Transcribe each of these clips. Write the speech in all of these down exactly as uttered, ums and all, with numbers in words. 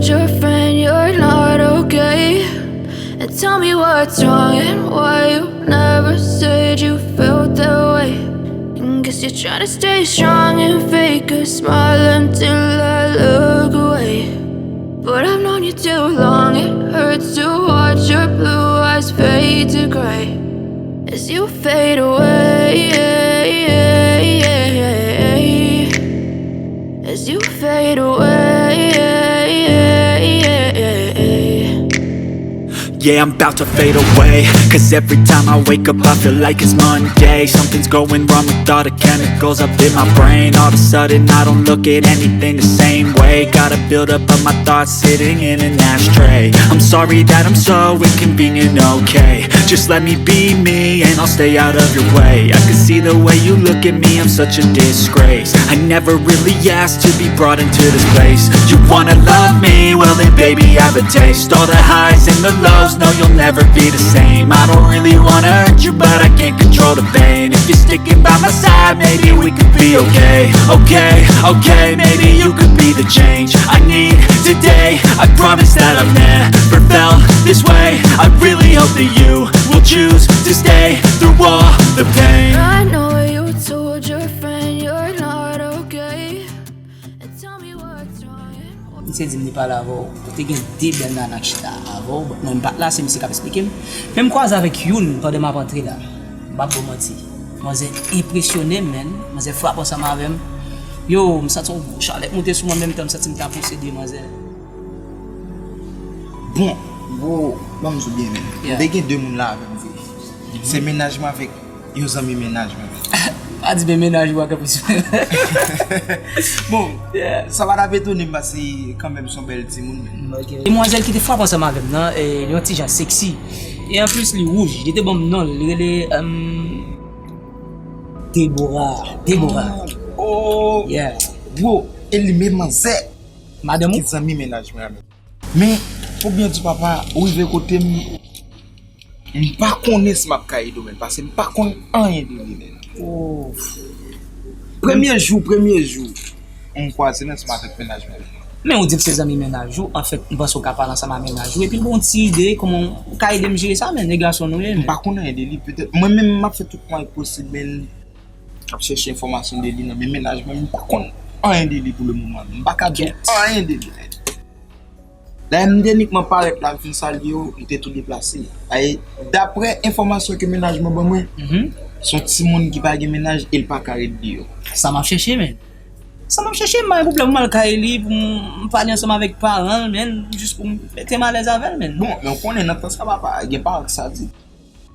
Your friend, you're not okay. And tell me what's wrong and why you never said you felt that way. And guess you're trying to stay strong and fake a smile until I look away. But I've known you too long, it hurts to watch your blue eyes fade to gray as you fade away. As you fade away. Yeah, I'm about to fade away. Cause every time I wake up, I feel like it's Monday. Something's going wrong with all the chemicals up in my brain. All of a sudden, I don't look at anything the same way. Gotta build up of my thoughts sitting in an ashtray. I'm sorry that I'm so inconvenient, okay? Just let me be me and I'll stay out of your way. I can see the way you look at me, I'm such a disgrace. I never really asked to be brought into this place. You wanna love me? Well, then, baby, I have a taste. All the highs and the lows, no, you'll never be the same. I don't really wanna hurt you, but I can't control the pain. If you're sticking by my side, maybe we could be okay. Okay, okay, maybe you could be the change I need today. I promise that I've never felt this way. I really hope that you will choose to stay through all the pain. I know you told your friend you're not okay. And tell me what's wrong. Misye di m li pale avè w, ou te gen de bèl nana k chita avè w, but mwen m pa t la, se misye k ap esplike m. Men m kwaze avèk youn pandan m ap antre la. M p ap ba w manti. Manzè enpresyone m, man. Manzè frape ansanm avè m. Yo, m santi yon gwo chalè k monte sou mwen, menm tan m santi m ta posede manzè. Bon, bro, ban m di w byen, man. Yeah. M te gen de moun la avè m vre. Se mennaj mwen avèk yon zanmi mennaj mwen. Pa di men mennaj ou a kanpe sou. Bon, Yeah. sa pa t ap etone m paske kanmenm se yon bèl timoun, man. Ok. Demwazèl ki te frape ansanm avè m nan, eh, li yon ti jan seksi. E anplis li wouj, li te ban m non l, li rele um, Debora. Debora. Oh, Yeah. Bro, e li menm manzè Madanm ki ou? Zanmi mennaj mwen avè m. Men, pou byen di papa, ou rive kote m, m pa konnen si m ap ka ede w, men, paske m pa konn anyen de li, men. Oh. Premye jou, premye jou, m kwaze l ansanm avèk mennaj mwen. Men ou di l se zanmi mennaj ou, anfèt, m panse ou ka pale ansanm ak mennaj ou, epi l ba w yon ti ide kòman ou ka ede m jere sa, men, e gason nou ye, M men. Pa konn anyen de li, petèt. Mwen menm, m ap fè tout mwayen posib, men, m ap chèche enfòmasyon de li nan men mennaj mwen, m pa konn anyen de li pou le moman. M pa ka di w anyen de li, men. Lè m te nikman parèt la, m fin salye yo, m te tou deplase. Ay, daprè enfòmasyon ke mennaj mwen ban mwen, Mhm. se yon timoun ki pa gen mennaj e l pa ka ret deyò. Sa m ap chèche, men. Sa m ap chèche, m pa gen pwoblèm, m al kay li pou m pale ansanm avèk paran l, men, jis pou m mete m alèz avè l, men. Bon, men w konnen nan tan sa papa, gen paran ki sadik.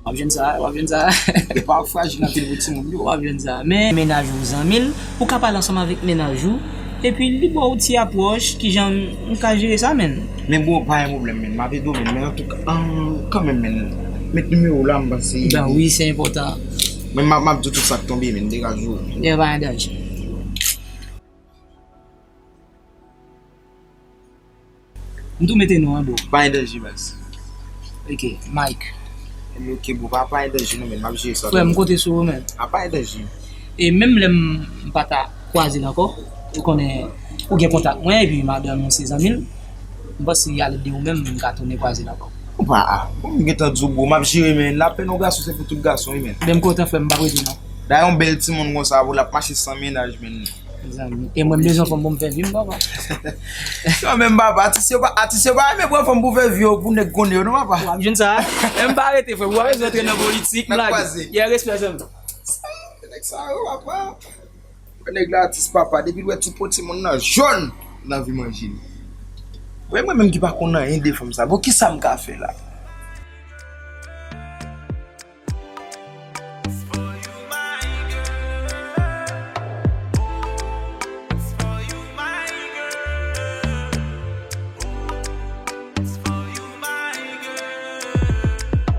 W ap jwenn sa, w ap jwenn sa. Gen paran ki frajil anpil pou timoun yo. W ap jwenn sa. Men mennaj ou zanmi l, ou ka pale ansanm avèk mennaj ou, epi li ba w ti apwòch kijan m ka jere sa, men. Men bon, pa gen pwoblèm, men. M ap ede w, men, men antouka, an, kanmenm, men. Met nimewo w la, m panse. Ben wi, se enpòtan. Men m ap, m ap di w tout sa k tonbe, men, degaje w. Gen pa gen danje. M tou mete non an, bro. Pa gen danje, baz. Ok, Mike. Ok, bro, pa, pa gen danje, non, men. M ap jere sa. Frè m, konte sou ou, men. A, pa gen danje. E menm lè m pa ta kwaze l ankò, ou konnen, ou gen kontak mwen, epi madanm ou se zanmi l, m panse y al de ou menm, m ka tounen kwaze l ankò. Ou pa, a, bon, m gentan di w, bro, m ap jere, men. Lapèn yon gason, se pou tout gason, wi, men. Ben m kontan, frè m, m p ap rete, non. Dayè, yon bèl timoun konsa, bro, l ap mache san mennaj, men. Zanmi. E mwen, m bezwen fanm pou m fè vi m, papa. Kanmenm, papa, atis yo pa, atis yo pa renmen pran fanm pou fè vi yo, pou nèg konnen yo, non, papa. W ap jwenn sa. Men m pa rete, frè m. W ap bezwen antre nan politik, m N ap lage. kwaze. Yeah, respè, zanmi. Nèg sa yo, papa. Nèg la atis, papa, depi l wè ti po timoun nan jòn, l anvi manje li. Mwen, mwen menm ki pa konn anyen de fanm sa, bon, kisa m ka fè la?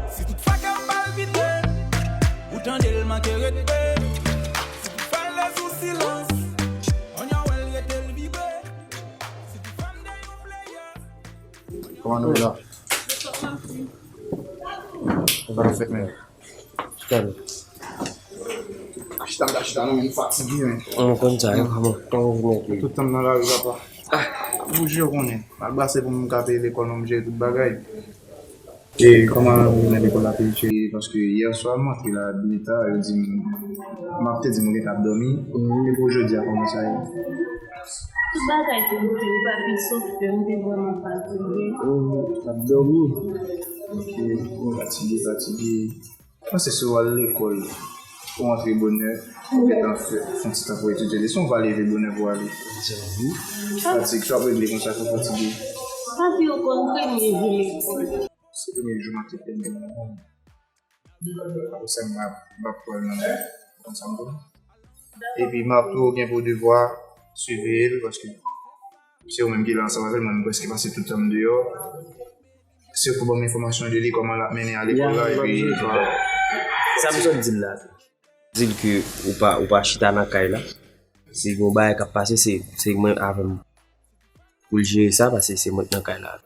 Si tout fake palpite, ou tande l manke rete. Si tout pale sou silans, on yon wè l rete l vibre. Si tout fanm de yon player. Kòman nou ye la? Ou pa fèt, men. Chita, men. Achita, m ta chita, non, men m fatige, men. Mwen konn sa, yo, kòman, kòman ou mèt ye? Tout tan m nan lari, papa. Ou jere, ou konnen. M al brase pou m ka peye lekòl, non, m jere tout bagay. E kòman ou renmen lekòl la, Felice? Paske yè swa m antre la byen ta, yo di m, m ap te di m ou gentan ap dòmi. Epi jodi a, kòman sa ye? Tout bagay te boute wi, papi, sof ke m te vrèman fatige. Ou t ap dòmi? Ok, fatige, fatige. Panse si w al lekòl, ou antre bonè, ou gentan fè, fè yon ti tan pou etidye leson, ou va leve bonè pou ale. Fatig, sa w regle konsa, fò fatige. Papi, ou konn premye jou lekòl. Se premye jou m ap te fè m. Apre sa, m ap, m ap pran nan konsa m konn. Epi m ap tou gen pou devwa siveye l, paske se ou menm ki la ansanm avè l, mwen m prèske pase tout tan m deyò. Se ou pou ban m enfòmasyon de li, kòman l ap mennen a lekòl la, epi sa m sot di l la. Di l ke ou pa, ou pa chita nan kay la. Si gen yon bagay k ap pase, se, se mwen avè m pou l jere sa, paske se mwen k nan kay la.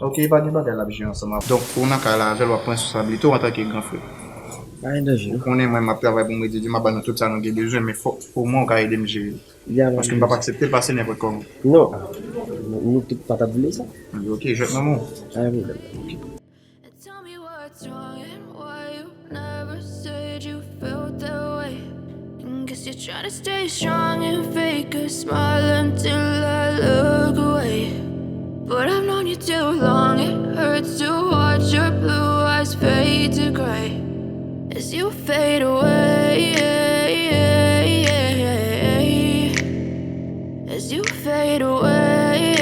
Ok, pa gen bagay, l ap jere ansanm avè w. Donk, ou nan kay la avè l, w ap pran responsablite w antanke gran frè. Pa gen danje, non. Ou konnen mwen, m ap travay pou m rete di, m ap ba nou tout sa nou gen bezwen, men fòk omwen ou ka ede m jere. Paske m p ap aksepte l pase nenpòt kòman. Non. Nou, nou tout pa t ap vle sa. Ok, jwèt manman w. Pa gen pwoblèm. Ok. Tell me what's wrong and why you never said you felt that way. And guess you're trying to stay strong and fake a smile until I look away. But I've known you too long, it hurts to watch your blue eyes fade to gray as you fade away. As you fade away.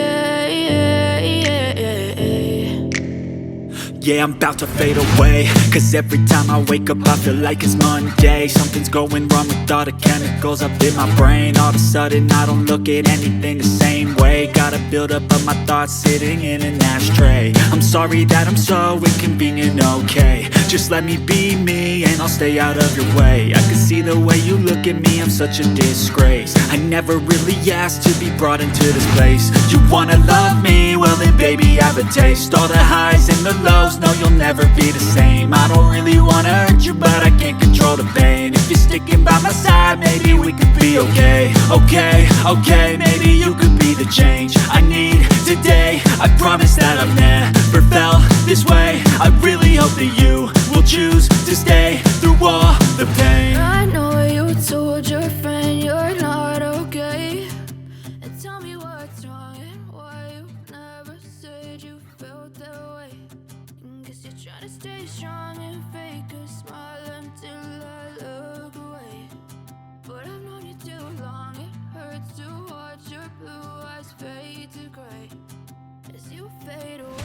Yeah, I'm about to fade away. Cause every time I wake up, I feel like it's Monday. Something's going wrong with all the chemicals up in my brain. All of a sudden, I don't look at anything the same way. Got a buildup of my thoughts sitting in an ashtray. I'm sorry that I'm so inconvenient, okay? Just let me be me and I'll stay out of your way. I can see the way you look at me, I'm such a disgrace. I never really asked to be brought into this place. You wanna love me? Well then, baby, have a taste. All the highs and the lows, no, you'll never be the same. I don't really wanna hurt you, but I can't control the pain. If you're sticking by my side, maybe we could be okay. Okay, okay, maybe you could be the change I need today. I promise that I've never felt this way. I really hope that you will choose to stay through all the pain. I know you told your friend you're not okay. And tell me what's wrong and why you never said you felt that way. And guess you're trying to stay strong and fake a smile until I look away. But I've known you too long, it hurts to watch your blue eyes fade to gray as you fade away.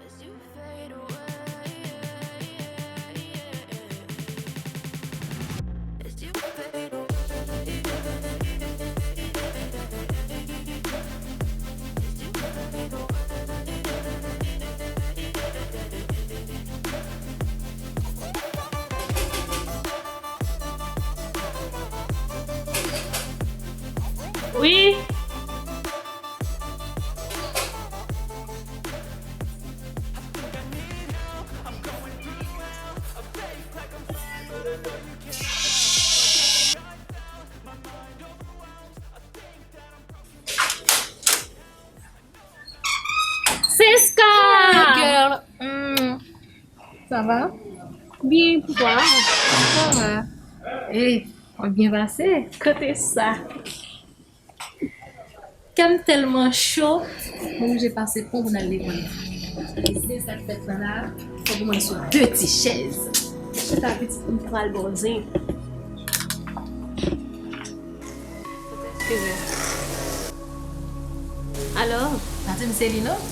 As you fade away. As you fade away. Wi. Siska! Hey, girl. Hmm. Sa va? Byen, poukwa? Sa va. Hey, w ap byen pase? Kote sa? Kè m tèlman cho, m oblije pase pon pou n al lekòl la. E se sa k fèt la la, fòk mwen sou de ti chèz. Chita pitit, m pral ba w zen. Eskize. Alò? Pa di m se li, non?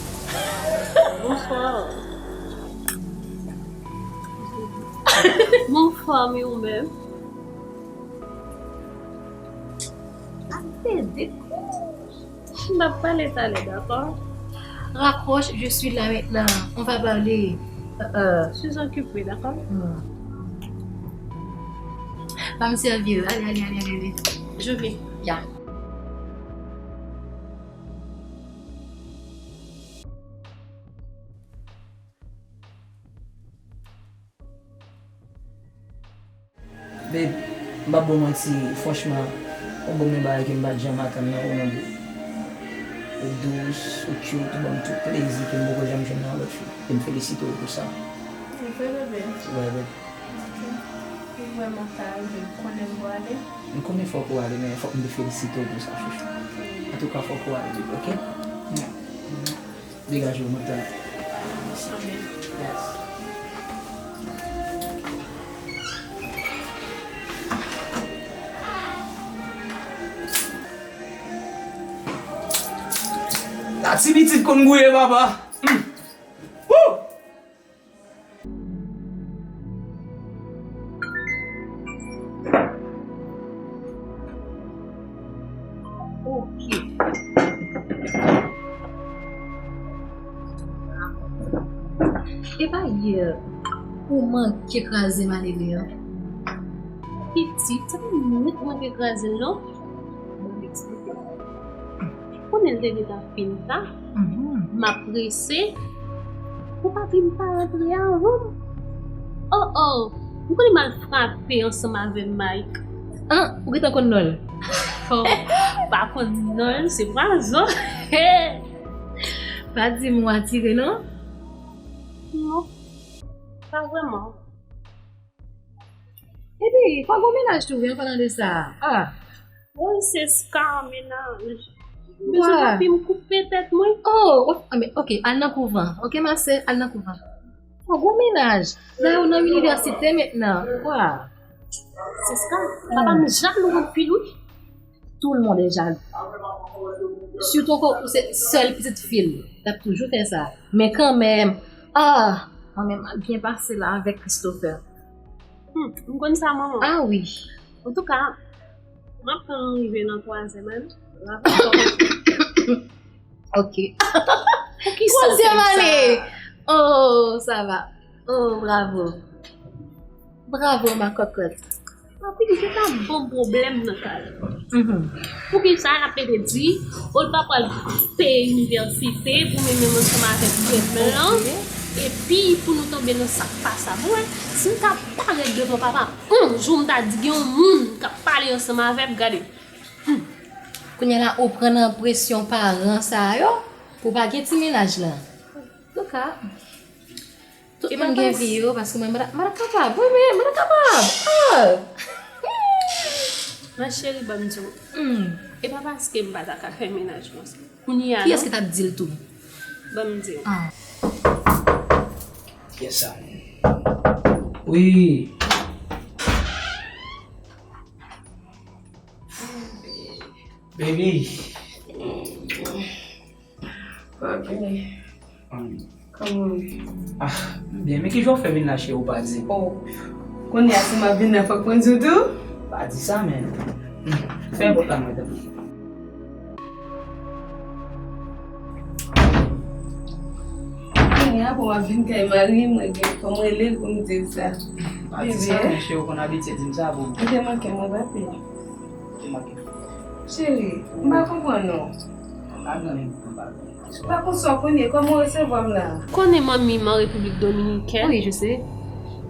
Bonswa. M anfòm, e ou menm? Ap pede kou. N ap pale talè, dakò? Raccroche, je suis là maintenant. On va parler. Euh, euh, je suis occupée, d'accord? Hmm. Va me servir. Allez, allez, allez, allez, allez. Je vais. Ya. Babe, M p ap ba w manti, franchman, ou ban m yon bagay ke m pa t janm atann nan ou non boo. Ou dous, ou cute, ou ban m tout plezi ke m poko janm jwenn nan yon lòt fi. E m felisite w pou sa. Se vre, bebe? Wi, bebe. Ok. Ou vrèman ta rive, m konnen m pou ale. M konnen fòk ou ale, men fòk m te felisite w pou sa, chouchou. Ok. Antouka, fòk ou ale, bebe, ok? Mwa. Degaje w, m ap tann ou. Yes. Sa ti pitit konn gouye, papa. Hmm. Woo! Ok. E pa yè ou manke kraze malere an? Pitit, se pa mwen ki manke kraze l non. Ban m eksplike w. Konnen l te gentan fin ta. Mhm. M ap prese. Ou pa di m pa rantre avan m. Oh, oh. M konnen m al frape ansanm avè Mike. Ah, ou gentan konn non l? Oh, pa konn non l, se pwazon. Pa di m ou atire non? Non. Pa vrèman. Epi, pa gon mennaj tou vre, an palan de sa. Ah. Woy, se Scar mennaj. Bezwen papi m koupe tèt mwen. Oh, ok, ah, men, ok, al nan kouvan. Ok, ma sè, al nan kouvan. Pa gon mennaj. La, ou nan inivèsite mentnan. Wa. Se Scar. Papa m jalou anpil, wi. Tout le monde est jaloux. Sitou ankò ou se sèl pitit fi l, l ap toujou fè sa. Men kanmenm, ah, mwen menm m ap byen pase la avèk Christopher. Hmm, m konn sa, manman. Ah wi. Antouka, m ap tann rive nan twazyèm ane. Ok. Twazyèm ane! Oh, sa va. Oh, bravo. Bravo, ma cocotte. Papi, li te ka ban m pwoblèm nan kay. Mhm. Poukisa l ap pede di, o l pa pral peye inivèsite pou mwen menm ansanm avèk frè m lan, epi pou nou tonbe nan sa k pa sa. Bon, si m ta parèt devan papa, yon jou m ta di gen yon moun k ap pale ansanm avè m, gade. Hmm. Kounye a la, ou pran nan presyon paran sa yo pou w pa gen ti mennaj lan. Antouka, tout moun gen vi yo, paske mwen, mwen, mwen kapab. Wi, men mwen kapab. Ah! Ma cheri, ban m di w. Hmm. E pa paske m pa ta ka fè mennaj konsa. Kounye a, kiyès ki t ap di l tou? Ban m di w. Ah. Kiyès sa? Wi. Baby. Papi. Kòman? Ah, byen, men ki jan w fè vin la, cheri, ou pa di m? Oh, kounye a, si m ap vin la, fòk mwen di w tou? Pa di sa, men. Fè pòt la, mwen, tanpri. Kounye a, pou m ap vin kay mari m, mwen gen fò m rele l pou m di l sa. Pa di sa, men, cheri, ou konn abitye di m sa, boo. Ou te manke mwen, papi. Ou te manke m. Cheri, m pa konprann ou. M pa gen anyen pou m pa konprann. Pa konsa w konnen kòman w resevwa m la. Konnen manmi m an Repiblik Dominikèn. Wi, je sais.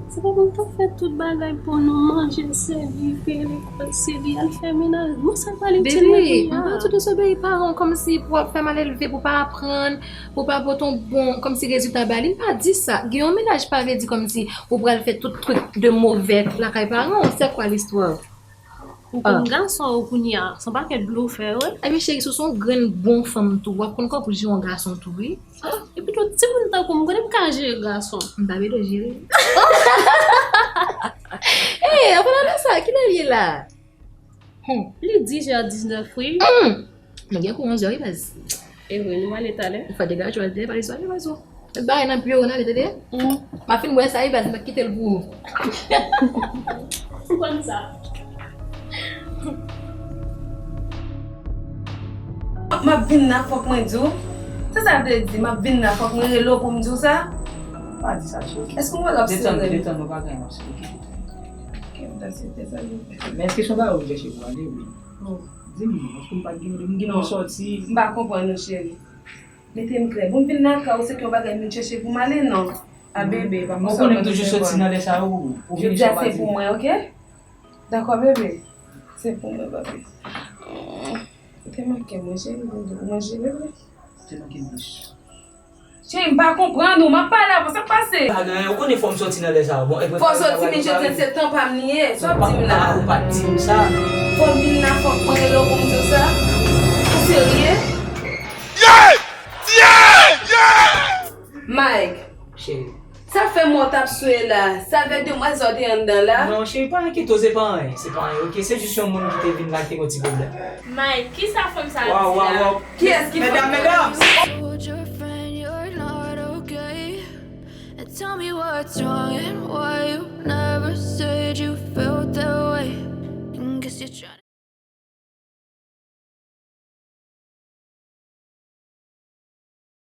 Se pa pou m t ap fè tout bagay pou nou, manje, sèvi, peye lekòl, sèvi, al fè mennaj. Bon, sa pral itil mwen kounye a. Baby, m pa di w dezobeyi paran w kòmsi pou w ap fè malelve, pou w pa aprann, pou w pa pote yon bon, kòmsi rezilta ba li. M pa di sa. Gen yon mennaj pa vle di kòmsi ou pral fè tout truc de mauvais lakay paran w. C'est quoi l'histoire? Ou konn gason yo kounye a, se yon pakèt blofè yo ye. Ebyen cheri, si w se yon grenn bon fanm tou, w ap konn kòkouj yon gason tou, wi. Ah, epi tou, timoun tankou m, kote m ka jere gason? M pa bezwen jere. Hey, an palan de sa, kilè l ye la? Hmm. Li dis è diznèf, wi. Hmm. Nou gen kou onz è, wi, baz. E vre, nou ale talè. Ou fè degaje w al talè, pa bezwen ale, baz, ou. Met bagay nan pye w, n ale, tande? Mm. M ap fin bwè sa, wi, baz, m ap kite l pou ou. Ou konn sa. M ap vin la, fòk mwen di w. Sa sa vle di, m ap vin la, fòk mwen rele w pou m di w sa? Pa di sa, cheri. Èske w wè l ap serye? Detann, detann, nou pa gen yon. Ok, m ta sete sa, wi. Men èske se yon bagay ou chèche pou ale, wi? Oh. Di m non, paske m pa t gen, m gen yon sòti. M pa konprann ou, cheri. Mete m klè. Bon, m vin lakay ou, se te yon bagay m vin chèche pou m ale, non? A bebe, pa konsa. Ou konnen m toujou sòti nan lè sa yo pou ou. Jodi a se pou mwen, ok? Dakò, bebe. Se pou mwen, papi. Ou te manke mwen, cheri, ou manje, bebe. Ou te manke bouch. Cheri, m pa konprann ou. M ap pale avè w. Sa k pase? Pa gen anyen, ou konnen fò m soti nan lè sa a. Bon, e Fò w soti, men Jodèn, se tan pa m li ye. Sa w ap di m la? Ou pa t di m sa. Fò m vin la, fòk mwen rele w pou m di w sa? Ou serye? Yeah! Yeah! Yeah! Mike, cheri, sa fè mwen w t ap swe la? Sa fè demwazèl te anndan la? Non, cheri, pa enkyete w, se pa anyen, se pa anyen, oke? Se jis yon moun ki te vin la ki te gen yon ti pwoblèm. Mike, kisa fanm sa ap Waw, di waw, la? Waw. Kiyès ki Medam, fanm? Medam! Told your friend you're not okay. And tell me what's wrong and why you